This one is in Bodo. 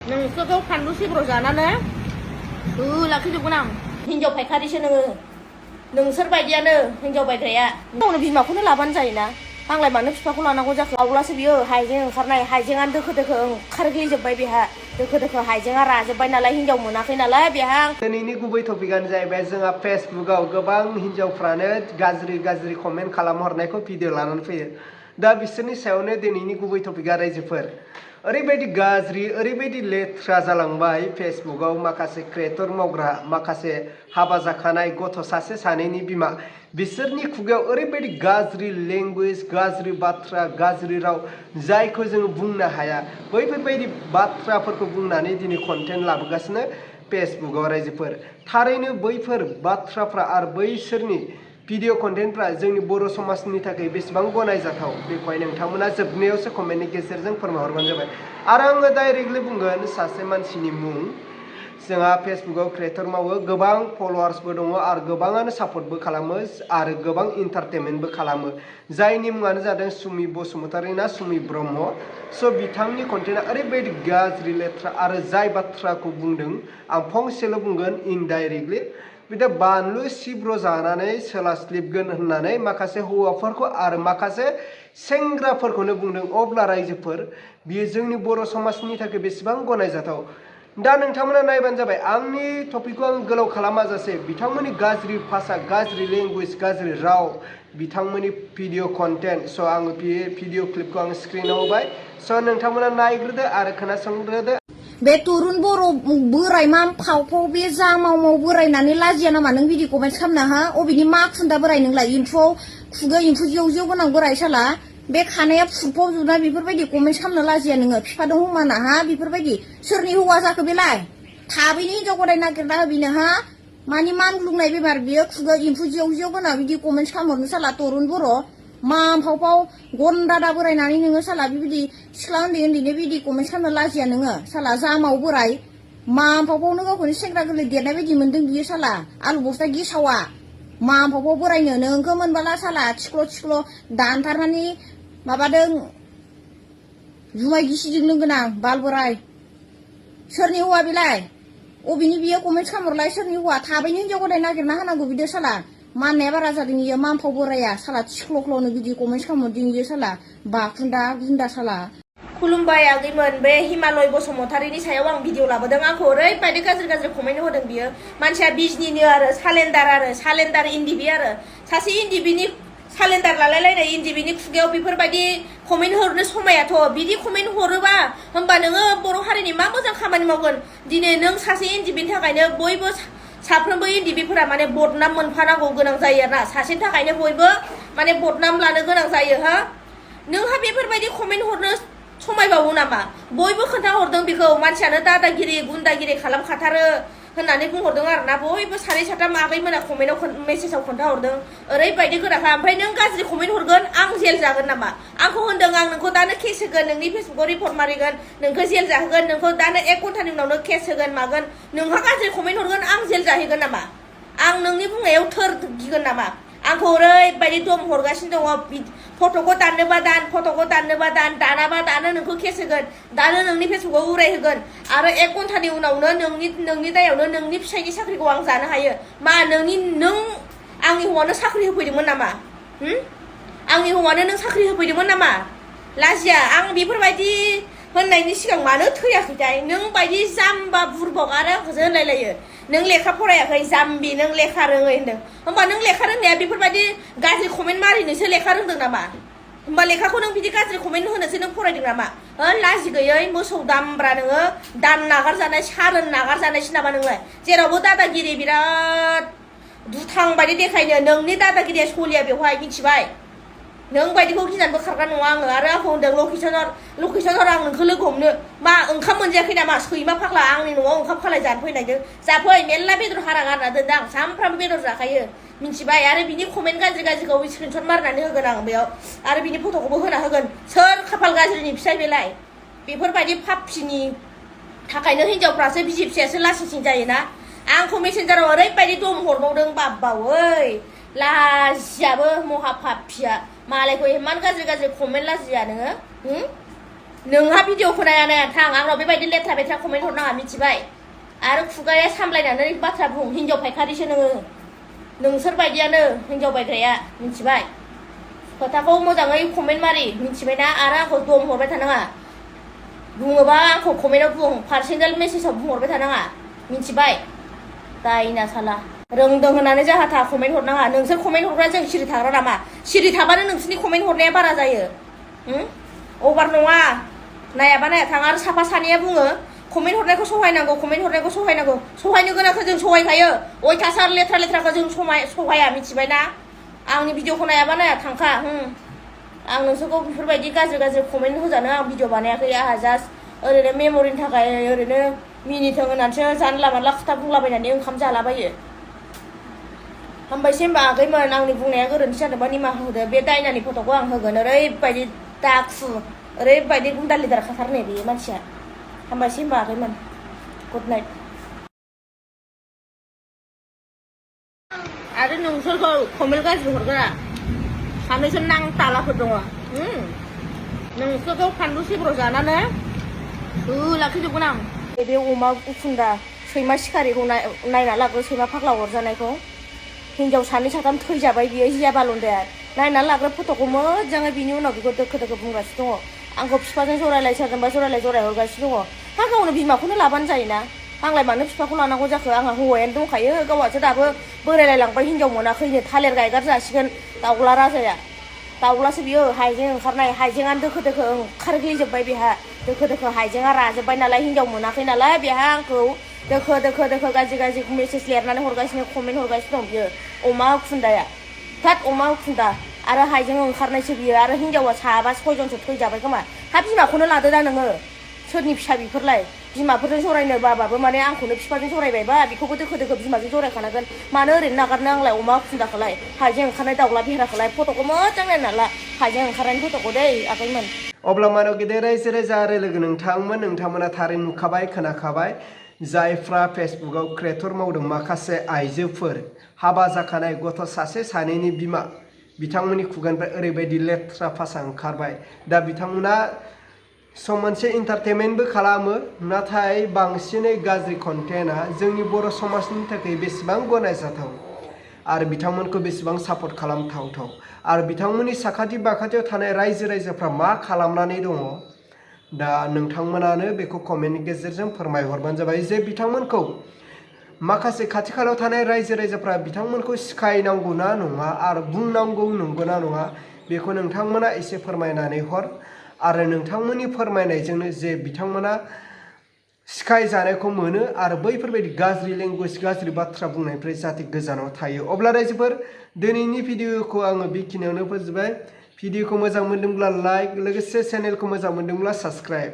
नोंसोरखौ फानलु सिब्र' जानानै लाखिजोबगोन आं हिनजाव फायखारिसो नोंसोर बायदियानो हिनजाव बायग्राया गावनो बिमाखौनो लाबानो जायोना आंलाय मानो बिफाखौ लानांगौ जाखो आवलासो बियो हाइजें ओंखारनाय हाइजेंआनो दोखो दोखो ओंखारग्लिजोब्बाय बेहा दोखो दोखो हाइजेंआ राजोब्बाय नालाय हिनजाव मोनाखै नालाय बेहा दिनैनि गुबै टपिकआनो जाहैबाय जोंहा फेसबुकआव गोबां हिनजावफ्रानो गाज्रि कमेन्ट खालामहरनायखौ भिडिअ लानानै फैयो दा बिसोरनि सायावनो दिनैनि गुबै टपिकआ रायजोफोर ओरैबायदि गाज्रि ओरैबायदि लेथ्रा जालांबाय फेसबुकआव माखासे क्रिएटर मावग्रा माखासे हाबा जाखानाय गथ' सासे सानैनि बिमा बिसोरनि खुगायाव ओरैबायदि गाज्रि लेंगुवेज गाज्रि बाथ्रा गाज्रि राव जायखौ जोङो बुंनो हाया बैफोरबायदि बाथ्राफोरखौ बुंनानै दिनै कन्टेन्ट लाबोगासिनो फेसबुकआव रायजोफोर थारैनो बैफोर बाथ्राफ्रा आरो बैसोरनि भिडिअ कन्टेन्टफ्रा जोंनि बर' समाजनि थाखाय बेसेबां गनायजाथाव बेखौहाय नोंथांमोना जोबनायावसो कमेन्टनि गेजेरजों फोरमायहरबानो जाबाय आरो आङो डाइरेक्टलि बुंगोन सासे मानसिनि मुं जोंहा फेसबुकआव क्रिएटर मावो गोबां फलोवार्सबो दङ आरो गोबाङानो सापर्टबो खालामो आरो गोबां इन्टारटेनमेन्टबो खालामो जायनि मुङानो जादों सुमि बसुमतारी ना सुमि ब्रह्म स' बिथांनि कन्टेन्टआ ओरैबायदि गाज्रि लेथ्रा आरो जाय बाथ्राखौ बुंदों आं फंसेल' बुंगोन इनडाइरेक्टलि बिदा बानलु सिब्र' जानानै सोलास्लिबगोन होननानै माखासे हौवाफोरखौ आरो माखासे सेंग्राफोरखौनो बुंदों अब्ला रायजोफोर बियो जोंनि बर' समाजनि थाखाय बेसेबां गनायजाथाव दा नोंथांमोना नायबानो जाबाय आंनि टपिकखौ आं गोलाव खालामाजासे बिथांमोननि गाज्रि भाषा गाज्रि लेंगुवेज गाज्रि राव बिथांमोननि भिडिअ कन्टेन्ट स' आङो बे भिडिअ क्लिपखौ आं स्क्रिनाव होबाय स' नोंथांमोना नायग्रोदो आरो खोनासंग्रोदो बे तरुन बर' बोराय मा फाव बे जामाव बोरायनानै लाजिया नामा नों बिदि कमेन्ट खालामना हा अबेनि मा खुन्दा बोराय नोंलाय इन्फुआव खुगायाव इन्फु जेव गोनां बोराय साला बे खानाया फुरफावजोबना बेफोरबायदि कमेन्ट खालामनो लाजिया नोङो बिफादों हमाना हा बेफोरबायदि सोरनि हौवा जाखो बेलाय थाबैनो हिनजाव गदाय नागिरना होबिनो हा मानि मानग्लुंनाय बेमार बियो खुगायाव इन्फु जेव गोनां बिदि कमेन्ट खालामहरनो साला तरुन बर' मा फाव गन्दादा बोरायनानै नोङो साला बेबायदि सिख्ला उन्दैनो बिदि कमेन्ट खालामनो लाजिया नोङो साला जामाव बोराय मा फावनो गावखौनो सेंग्रा गोरलै देरनाय बायदि मोन्दों बियो साला आलु बस्था गेसावा मा फाव बोरायनो नोंखौ मोनबाला साला थिख्ल' दानथारनानै माबादों जुमाय गिसिजों लोंगोन आं बाल बोराय सोरनि हौवा बेलाय अबेनि बियो कमेन्ट खालामहरलाय सोरनि हौवा थाबैनो हिनजाव गदाय नागिरना होनांगौ बिदि साला माननाया बारा जादों इयो मामफाव बोराया साला थिख्ल'ख्ल'नो बिदि कमेन्ट खालामहरदों इयो साला बाखुन्दा गुन्दा साला खुलुमबाय आगैमोन बे हिमालय बसुमतारीनि सायाव आं भिडिअ लाबोदों आंखौ ओरैबायदि गाज्रि कमेन्ट होदों बियो मानसिया बिजनिनो आरो सालेन्डार इन्दिबि आरो सासे इन्दिबिनि सालेन्डार लालायलायनाय इन्दिबिनि खुगायाव बेफोरबायदि कमेन्ट हरनो समायाथ' बिदि कमेन्ट हरोबा होमबा नोङो बर' हारिनि मा मोजां खामानि मावगोन दिनै नों सासे इन्दिबिनि थाखायनो बयबो साफ्रोमबो इन्दिबिफोरा माने बदनाम मोनफानांगौ गोनां जायो आरोना सासेनि थाखायनो बयबो माने बदनाम लानो गोनां जायो हा नोंहा बेफोरबायदि कमेन्ट हरनो समायबावो नामा बयबो खोन्थाहरदों बेखौ मानसियानो दादागिरि गुन्दागिरि खालामखाथारो होननानै बुंहरदों आरोना बयबो सानै साथाम आगैमोना कमेन्टआव मेसेजाव खोन्थाहरदों ओरैबायदि गोराखा ओमफ्राय नों गाज्रि कमेन्ट हरगोन आं जेल जागोन नामा आंखौ होनदों आं नोंखौ दानो केस होगोन नोंनि फेसबुकाव रिपर्ट मारिगोन नोंखौ जेल जाहोगोन नोंखौ दानो 1 घन्टानि उनावनो केस होगोन मागोन नोंहा गाज्रि कमेन्ट हरगोन आं जेल जाहैगोन नामा आं नोंनि बुंनायाव थोर गिगोन नामा आंखौ ओरैबायदि दम हरगासिनो दङ फट'खौ दाननोबा दान दानाबा दानो नोंखौ केस होगोन दानो नोंनि फेसबुकाव उरायहोगोन आरो 1 घन्टानि उनावनो नोंनि दायावनो नोंनि फिसायनि साख्रिखौ आं जानो हायो मा नों आंनि हौवानो साख्रि होफैदोंमोन नामा आंनि हौवानो नों साख्रि होफैदोंमोन नामा लाजिया आं बेफोरबायदि होननायनि सिगां मानो थैयाखैथाय नों बायदि जाम्बा बुरबक आरो आंखौसो होनलायलायो नों लेखा फरायाखै जाम्बि नों लेखा रोङै होनदों होमबा नों लेखा रोंनाया बेफोरबायदि गाज्रि कमेन्ट मारिनोसो लेखा रोंदों नामा होमबा लेखाखौ नों बिदि गाज्रि कमेन्ट होनोसो नों फरायदों नामा लाजि गैयै मोसौ दामब्रा नोङो दान नागारजानाय सारोन नागारजानायसो नामा नोंलाय जेरावबो दादागिरि बिराद दुथां बायदि देखायनो नोंनि दादागिरिया सलिया बेवहाय मिथिबाय नों बायदिखौ गिनानैबो खारग्रा नङा आङो आरो आंखौ होनदों लकेसनाव आं नोंखौ लोगो हमनो मा ओंखाम मोनजायाखै नामा सैमा फाग्ला आंनि न'आव ओंखाम खालाय जानो फैनायदों जाफै मेरला बेदर हारा गारना दोनदों आं सामफ्रामबो बेदर जाखायो मिथिबाय आरो बिनि कमेन्ट गाज्रिखौ स्क्रिनशट मारनानै होगोन आं बेयाव आरो बिनि फट'खौबो होना होगोन सोर खाफाल गाज्रिनि फिसाय बेलाय बेफोरबायदि पापफिनि थाखायनो हिनजावफ्रासो बिसि फिसायासो लासिंसिं जायोना आंखौ मेसेन्जाराव ओरैबायदि दम हरबावदों बाब्बावै लाजियाबो महा पापिया मालायखौ इमान गाज्रि कमेन्ट लाजिया नोङो नोंहा भिडिअखौ नाया थां आंनाव बेबायदि लेथ्रा बेथ्रा कमेन्ट हरनाङा मिथिबाय आरो खुगाया सामलायनानै बाथ्रा बुं हिनजाव फायखारिसो नोङो नोंसोर बायदियानो हिनजाव बायग्राया मिथिबाय खोथाखौ मोजाङै कमेन्ट मारि मिथिबायना आरो आंखौ दम हरबाय थानाङा बुङोबा आंखौ कमेन्टआव बुं पार्सनेल मेसेजाव बुंहरबाय थानाङा मिथिबाय दायना साला रोंदों होननानै जाहा थाहा कमेन्ट हरनाङा नोंसोर कमेन्ट हरग्रा जों सिरि थाग्रा नामा सिरि थाबानो नोंसोरनि कमेन्ट हरनाया बारा जायो अभार नङा नायाबा नाया थां आरो साफा सानैया बुङो कमेन्ट हरनायखौ सहायनांगौ कमेन्ट हरनायखौ सहायनांगौ सहायनो गोनांखौ जों सहायखायो अयथासार लेथ्रा लेथ्राखौ जों सहाया मिथिबायना आंनि भिडिअखौ नायाबा नाया थांखा आं नोंसोरखौ बेफोरबायदि गाज्रि गाज्रि कमेन्ट होजानो आं भिडिअ बानायाखै आंहा जास्ट ओरैनो मेम'रिनि थाखाय ओरैनो मिनिथों होननानैसो जानला मानला खोथा बुंलाबायनानै ओंखाम जालाबायो हामबायसै होनबा आगैमोन आंनि बुंनाया गोरोन्थि जादोंबा निमाहा होदो बे दायनानि फट'खौ आं होगोन ओरैबायदि दाखु ओरैबायदि गुन्दा लिदार खाथारनै बे मानसिया हामबायसै होनबा आगैमोन गुड नाइट आरो नोंसोरखौ कमेन्ट गाज्रि हरग्रा सानैसो नांतालाफोर दङ नोंसोरखौ फानलु सिब्र' जानानै लाखिजोबगोन आं बे अमा उखुन्दा सैमा सिखारिखौ नायना लाग्रो सैमा फाग्ला अरजानायखौ हिनजाव सानै साथाम थैजाबाय बियो हिया बालन्दाया नायना लाग्रो फट'खौ मोजाङै बिनि उनाव बेखौ दोखो दोखो बुंगासिनो दङ आंखौ बिफाजों जरायलाय सोरजोंबा जरायहरगासिनो दङ हा गावनो बिमाखौनो लाबानो जायोना आंलाय मानो बिफाखौ लानांगौ जाखो आंहा हौवायानो दंखायो गावहासो दाबो बोरायलायलांबाय हिनजाव मोनाखैनो थालिर गायगार जासिगोन दाउला राजाया दाउलासो बियो हाइजें ओंखारनाय हाइजेंआनो दोखो दोखो ओंखारग्लिजोब्बाय बेहा दोखो दोखो हाइजेंआ राजोब्बाय नालाय हिनजाव मोनाखै नालाय बेहा आंखौ दोखो दोखो दोखो गाज्रि गाज्रि मेसेज लिरनानै हरगासिनो कमेन्ट हरगासिनो दं बियो अमा उखुन्दाया थाद अमा उखुन्दा आरो हाइजें ओंखारनायसो बियो आरो हिनजावा साबा सयजनसो थैजाबाय खोमा हा बिमाखौनो लादो दा नोङो सोरनि फिसा बेफोरलाय बिमाफोरजों जरायनो बाबाबो माने आंखौनो बिफाजों जरायबायबा बेखौबो दोखो दोखो बिमाजों जरायखानांगोन मानो ओरैनो नागारनो आंलाय अमा उखुन्दाखौलाय हाइजें ओंखारनाय दाउला बेहेराखौलाय फट'खौ मोजां नायना ला हाइजें ओंखारनायनि फट'खौ दै आगैमोन अब्ला मानव गेदेर रायजो राजा आरो लोगो नोंथांमोना थारै नुखाबाय खोनाखाबाय जायफ्रा फेसबुकाव क्रिएटर मावदों माखासे आइजोफोर हाबा जाखानाय गथ' सासे सानैनि बिमा बिथांमोननि खुगानिफ्राय ओरैबायदि लेथ्रा भाषा ओंखारबाय दा बिथांमोना सम मोनसे इन्टारटेनमेन्टबो खालामो नाथाय बांसिनै गाज्रि कन्टेन्टआ जोंनि बर' समाजनि थाखाय बेसेबां गनायजाथाव आरो बिथांमोनखौ बेसेबां सापर्ट खालामथावथाव आरो बिथांमोननि साखाथि बाखाथियाव थानाय रायजो राजाफ्रा मा खालामनानै दङ दा नोंथांमोनानो बेखौ कमेन्टनि गेजेरजों फोरमायहरबानो जाबाय जे बिथांमोनखौ माखासे खाथि खालायाव थानाय रायजो राजाफ्रा बिथांमोनखौ सिखायनांगौ ना नङा आरो बुंनांगौ नंगौ ना नङा बेखौ नोंथांमोना एसे फोरमायनानै हर आरो नोंथांमोननि फोरमायनायजोंनो जे बिथांमोना सिखाय जानायखौ मोनो आरो बैफोरबायदि गाज्रि लेंगुवेज गाज्रि बाथ्रा बुंनायनिफ्राय जाहाथे गोजानाव थायो अब्ला रायजोफोर दिनैनि भिडिअखौ आङो बेखिनियावनो फोजोबबाय भिडिअखौ मोजां मोनदोंब्ला लाइक लोगोसे चेनेलखौ मोजां मोनदोंब्ला साबस्क्राइब